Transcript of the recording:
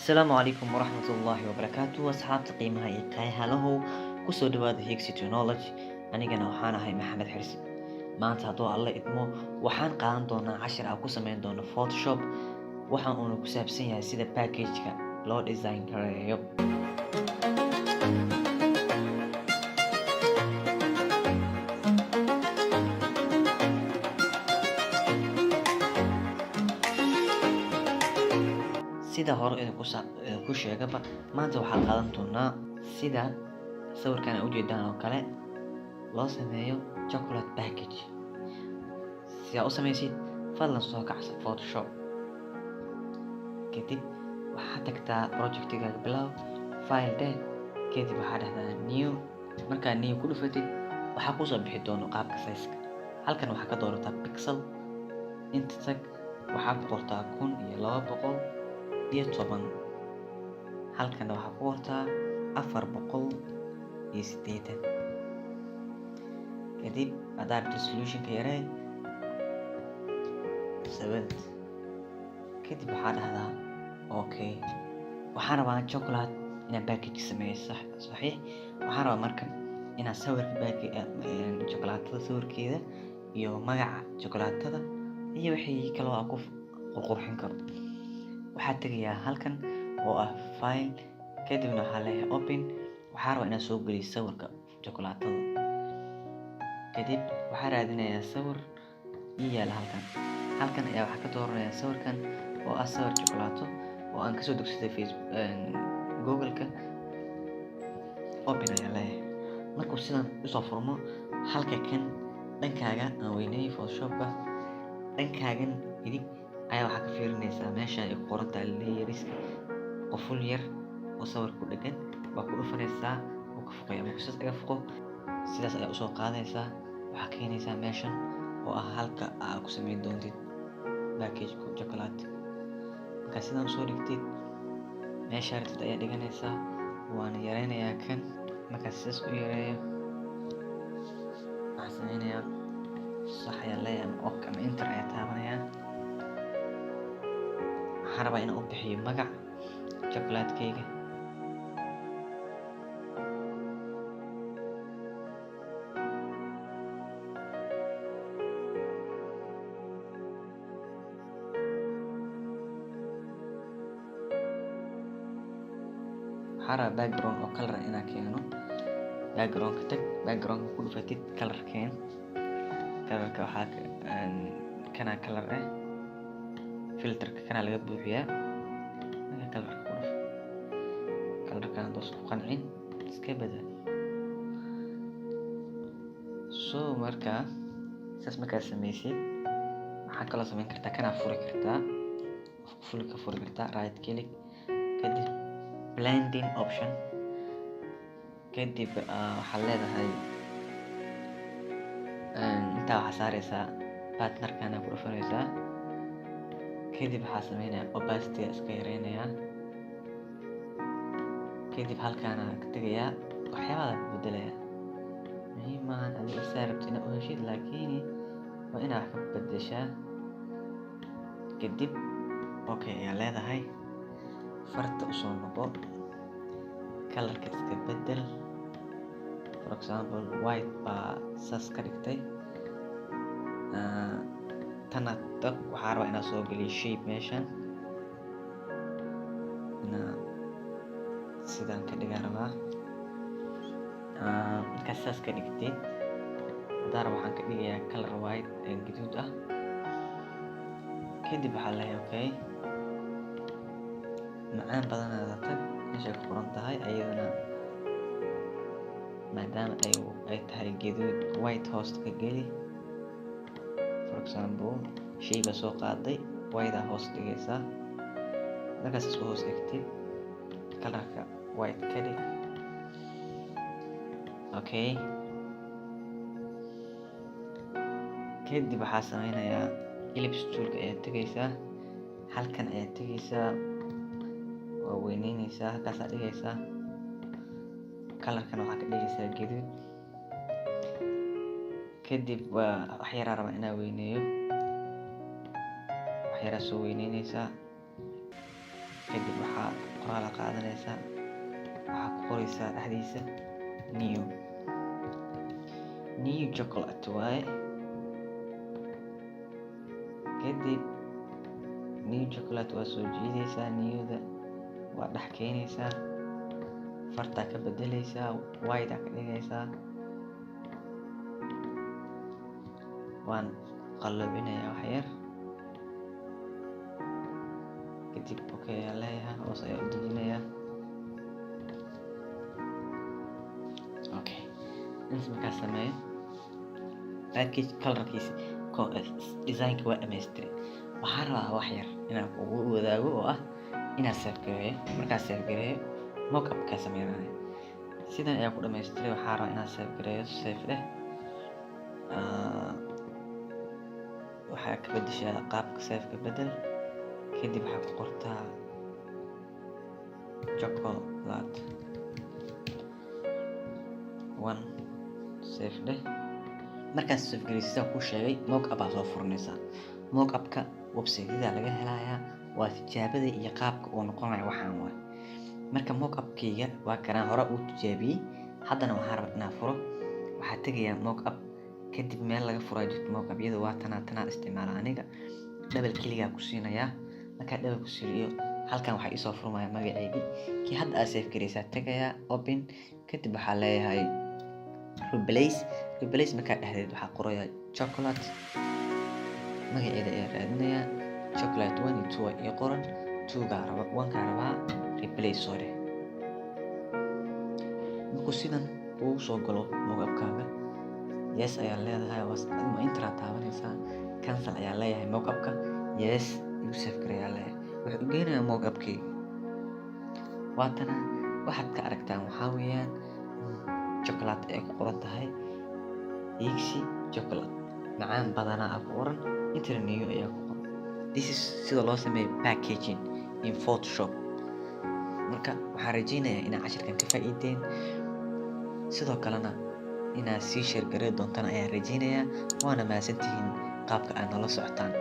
Asalaamu calaykum waraxmatullaahi wabarakaatu. Asxaabta qiimaha iyo qaayaha, kusoo dhawaada Higsi Technology. Anigana waxaan ahay Maxamed Xirsi. Maanta, hadduu Alla idmo, waxaan qaadan doonaa cashir aan ku sameyn doono Photoshop. Waxa uuna ku saabsan yahay sida package-ka loo design gareeyo. Sida hore idinku sheegaba, maanta waxaan qaadan doonaa sida sawirkan ay ujeedaan oo kale loo sameeyo chocolate package. Si aa u sameysid, fadlan soo kacsa Photoshop. Kadib waxaad tagtaa projectigaaga, bilow, file dheh, kadib waxaa dhahdaa new. Markaa new ku dhufatid, waxaa kusoo bixi doono qaabka size-ka. Halkan waxaa ka doorataa pixel. Inta tag, waxaa ku qortaa 1210. Halkana waxaa ku qortaa 480. Kadib haddaa rabto resolutionka yaree, 70. Kadib waxaa dhahdaa okay. Waxaan rabaa chocolate inaan package sameeyo, sax saxiix. Waxaan rabaa marka inaan sawirka chocolaatada sawirkeeda iyo magaca chocolaatada iyo wixii kaloo aan ku qurqurxin karo. Waxaa tegayaa halkan oo ah file, kadibna waxaa leeyahay open. Waxaa rabaa inaan soo geliyo sawirka chocolaatada. Kadib waxaa raadinayaa sawir ii yaala halkan. Halkan ayaa waxaa ka dooranayaa sawirkan oo ah sawir chocolaato oo aan kasoo degsaday Facebook, Google-ka. Open ayaa leeyahay. Markuu sidan usoo furmo, halka kan dhankaaga aan weyneeyay Photoshopka, dhankaagan midig ayaa waxaa ka fiirinaysaa meesha ay ku qoran tahay layeriska. Quful yar oo sawirka ku dhegan waa ku dhufanaysaa, wuu ka fuqaya. Markuu sidaas aga fuqo, sidaas ayaa usoo qaadaysaa, waxaa keenaysaa meeshan oo ah halka aa ku sameyn doontid package chocolate. Markaa sidan usoo dhigtid, meesha rabtid ayaa dhiganaysaa. Waana yareynayaa kan. Markaa sidaas u yareeyo, waxaan sameynayaa sax ayaan leeyahay ama ok ama enter ayaa taabanayaa. Waxaan rabaa inaan u bixiyo magac chocolate-kayga. Waxaan rabaa background oo color inaan keeno. Background-ka tag, background-ka ku dhufatid, color keen. Colorka waxaa kana color eh, filterka kana laga buuxiyaa. Marka colorka ku dhuf, colorkan hadduu ku qancin, iska bedel. So marka saas markaa sameysid, waxaa kaloo sameyn kartaa kanaa furi kartaa, fuli ka furi kartaa. Right click, kadib blending option, kadib waxaad leedahay intaa waxaa saareysaa pattern-kana ku dhufanaysaa. Kadib waxaa sameynaya opacity iska yareynayaa. Kadib halkaana ka tegayaa, waxyaabaha ka bedelaya muhiim maahan. Adiga saa rabtid inaad u heshid, laakiin waa inaad wax ka bedeshaa. Kadib okay ayaa leedahay. Farta usoo noqo, colorka iska bedel. For example, white baa saas ka dhigtay. Tana tag, waxaa rabaa inaan soo geliyo shape meeshan, inaa sidaan ka dhigaa rabaa. Markaa saas ka dhigtid, haddaan rabo waxaan ka dhigayaa color white, gaduud ah. Kadib waxaa leeyahay okay. Macaan badanaada tag, meeshay ku qoran tahay ayadana, maadaama ay tahay gaduud, white hoosta ka geli. For example, shay baa soo qaaday, white aa hoos dhigaysaa. Markaas isku hoos dhigtid, colorka white ka dhig. Okay, kadib waxaa sameynayaa ellipse toolka ayaa tegaysaa, halkan ayaa tegaysaa, waa weyneyneysaa, halkaasaa dhigaysaa. Colorkan waxaa ka dhigaysaa gaduud. Kadib waa wax yaraa rabaa inaa weyneeyo, wax yaraa soo weyneyneysaa. Kadib waxaa Qoraala qaadanaysaa, waxaa ku qoraysaa dhexdiisa new, new chocolate waaye. Kadib new chocolate waa soo jiidaysaa, newda waa dhex keenaysaa, fartaa ka bedeleysaa, white aa ka dhigaysaa. Waan qalloocinayaa wax yar. Kadib okay ayaan leeyahay, hoos ayaa u dejinayaa. Okay, inta markaa sameeyo, package colorkiisa, designka waa dhammaystiray. Waxaan rabaa wax yar inaan kugu wadaago oo ah inaan save gareeyo. Markaan save gareeyo, mockup ka sameynayo. Sidan ayaa ku dhammaystiray. Waxaan rabaa inaan save gareeyo. Save dheh. Waxaa ka bedeshaa qaabka save-ka, bedel. Kadib waxaa ku qortaa chocolate one. Save dheh. Markaad save gareysid, sidaan kuu sheegay, mockup aa soo furanaysaa. Mockupka website-yada laga helayaa, waa tijaabada iyo qaabka uu noqonayo waxaan waay. Marka mockupkayga waa kanaan hore uu tijaabiyey. Haddana waxaan rabaa inaan furo. Waxaa tegayaa mockup, kadib meel laga furaa jirto mockup iyada. Waa tanaa, tanaa isticmaala aniga. Double click-gaa ku siinayaa. Markaa double ku siiyo, halkan waxaa iisoo furmaya magaceygii kii hadda aad save gareysaa. Tegayaa open, kadib waxaa leeyahay replace. Replace markaa dhexdeed waxaa qorayaa chocolate, magaceeda ayaa raadinayaa. Chocolate one iyo two ii qoran, two-gaa raba, one-kaa rabaa. Replace soo dheh. Markuu sidan kugu soo galo mockupkaaga, yes ayaa leedahay, ma enter aa taabanaysaa. Cancel ayaa leeyahay mockupka. Yes, igu save gareeyaa leeyahay. Wuxuu u geenayaa mockupkayga. Waatana, waxaad ka aragtaan waxaa weeyaan chocolate ay ku qoran tahay Iigsi chocolate macaan badanaa aa ku qoran, intana new ayaa ku qoran. This is sida loo sameeyo packaging in Photoshop. Marka waxaan rajeynayaa inaad cashirkan ka faa'iideen, sidoo kalena inaad sii share garey doontaan ayaan rajeynayaa. Waana mahadsantihiin qaabka aad nala socotaan.